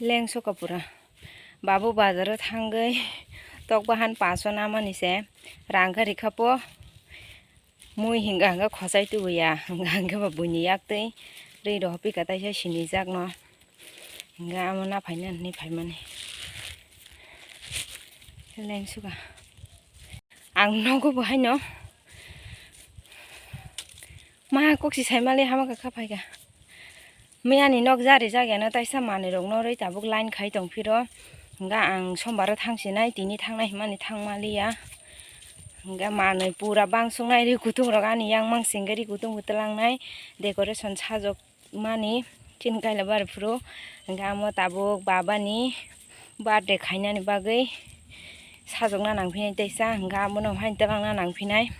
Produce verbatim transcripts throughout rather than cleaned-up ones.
Lengsuka pura. Babu bazaro thangwi tok bahan paso namani se rang kha rikha po. Mui hinga hinga khosai tubuya, hinga hinga ba buini yak twi rwi rw pika taisa sinijakno. Hinga amo na phaina hinwi phaimani. Lengsuka. Ang nogo bo haino. Ma kok si saimali hama kha phaika. Miyani nok jari jagyano taisa manwi rokno rwi tabuk line khai tong phiro. Hinga ang sombaro thang sinai, tini thangnai himani thang maliya. Hinga manwi pura bangsuknai ri kutung rok ani yang mang singga ri kutung bo twlangnai decoration sajok mani chini kaila bari phuru. Hinga amo tabuk babani birthday khainani bagwi sajokna nang phinai taisa, hinga abono haino twlangna nang phinai.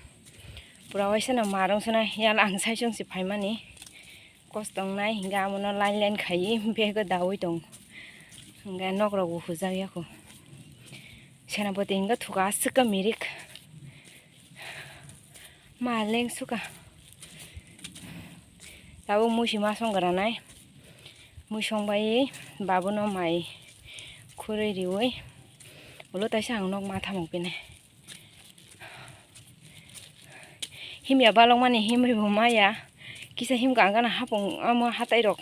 Pura waisa no marung sona yal ang sai sung si phaimani. Kos tongnai hinga amono line line khaiwi bego dawi tong. Hinga nok rok bo hujak yako. Senapati hinga thuka aswk ka mirik. Ma lengsuka. Tabuk musi ma song granai. Mui song bai babuno mai khurui riui. Ulo taisa ang nok ma thamung pinai. Himya balokmani himri bo maya. Kisa himka ang gana hapung amo hatai rok.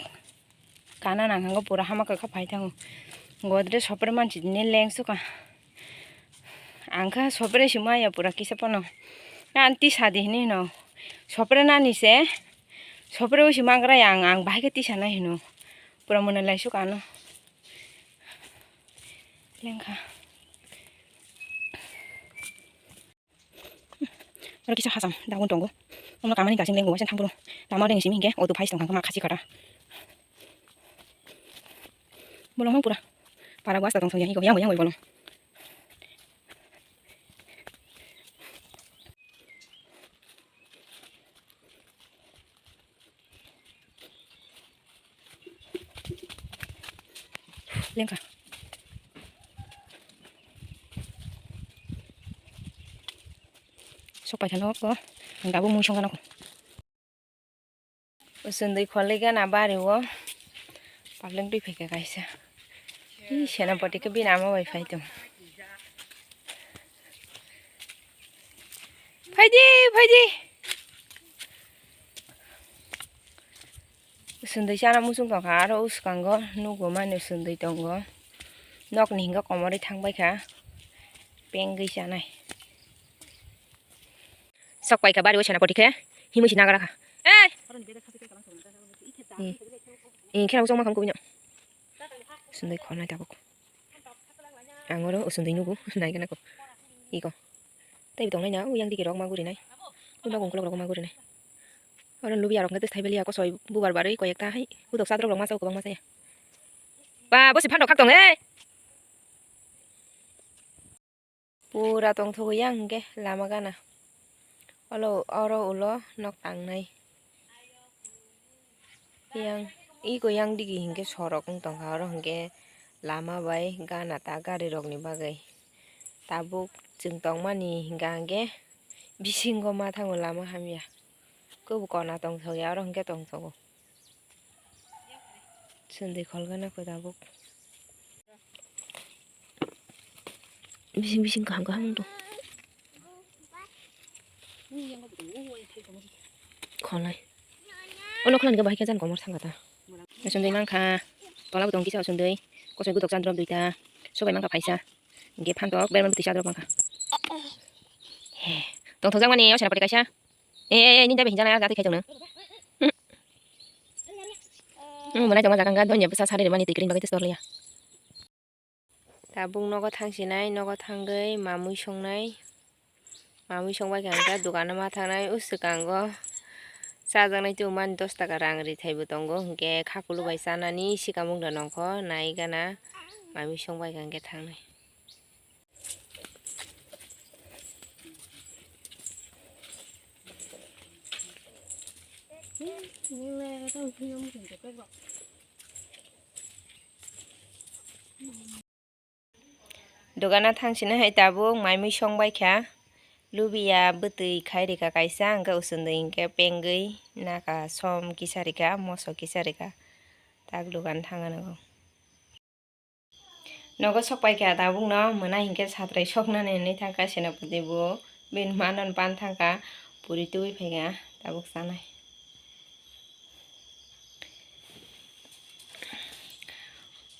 Kana nang hango pura hama kha phai thango. Godrej sopre mansi ni lengsuka. Ang kha sopre si maya pura kisa pono. Na anti sadi hini no. Sopre nani se. Sopre usi mangra yang ang bahai khe tisa nai hino. Pura mona laisuk ano. Lengkha. Oro kisa hasam dagon tongo. Omo kamani gasing lengbo waisa thangphuru. Lama deng simi hingke auto phai tong hangkhe ma khasi kara. Bolong pura. Para wasta tong thong yang iko yang yang bolong. Lengkha. Sok paikha no ko. Ang dabo mui songkha no ko. Usundui kholi gana bari o. Pableng twi phaikha kaisa. Ih, senapati khe bini ama bai phai tong. Phaidi, phaidi. Usundui chana muchung tongkha, aro uskango nugo mani usundui tongo. Nokni hingo komorwi thangbaikha, pengwi chanai. Sok paikha bari o senapati khe, himwi se nagra kha. Ei! Ee, ee, kheno chongma kha kubui no. Usundui khornai tabuk. Ang oro usundui nugo, nai gana ko. Iko. Tei bo tongnai na, uyang digi rok ma guri nai. Ui bagong kolok rok ma guri nai. Oro lubi arok nai tei thai bali ako soi bubar barwi koi ekta hai. Udok sadrok rok ma sao kwbang ma saya. Ba, bo si phan rok khak tong e. Pura tongthogo yang hingke lama gana. Olo, oro ulo nok tangnai. Yang, iko yang digi hingke sorok wng tongkha, oro hingke lama bai gana ta gari rokni bagwi. Tabuk chwng tongmani hingka hingke bisingo ma thango lama hamya. Kebo kona tongthokya, oro hingke tongthogo. Sundui kholgana koi tabuk. Bising bising kaham kaham wng tong. Kholai. Ono kholani khe bahai khe jan komor thangkha ta. Sundui mankha. Tola bo tong kisa sundui. Kosoi gutok chandrop duita. Sobai mankha phaisa. Hingke phantok berma bwtwi chadrop mankha. He. Tongthokjakmani o senapati kaisa. E, e, e, nini dai bai hinjaknai, ah, jati khai tongno. Hmm. Hmm, belai tongma jaga wngkha, donya bwsa sari rwmani twi kwrwini bagwi tei sor liya. Tabuk nogo thang sinai, nogo thangwi mamwi songnai. Mamwi songbai kha hwnkhe dukano ma thangnai, o swkango chajaknai tubumani dos taka rang rithai bo tongo, hwnkhe kha kulubai chanani sikamung da nongkho, nai gana mamwi songbai kha hwnkhe thangnai. Dogana thang sini hai tabuk mai mui song bai kha, lubiya bwtwi khai rikha kaisa, hwnkhe usundui hwnkhe pengwi naka som kisa rikha, moso kisa rikha, tak dogan thang nw. Nogo sok paikha tabukno, mwnai hinkhe satrai soknani hinwi thangkha Senapati bo. Bini mano pan thangkha, puri tubui phaikha, tabuk chanai.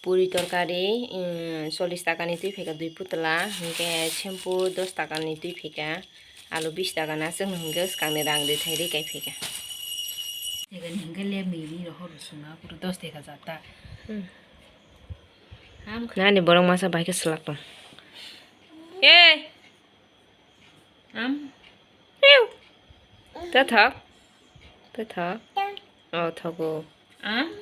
Puri torkari, um, chollish takani twi phaikha dui putla, hinkhe shampoo dos takani twi phaikha, alu bis takani aswkno hinkhe swkangni rang rwthai rwi kai phaikha. Hinkhe le mili rohor suna pura dos taka jata. Hmm. Nani borok masa bai khe swlak tong. Hey! Am? Piu! Ta thok? Ta thok? Oh, thogo. Am?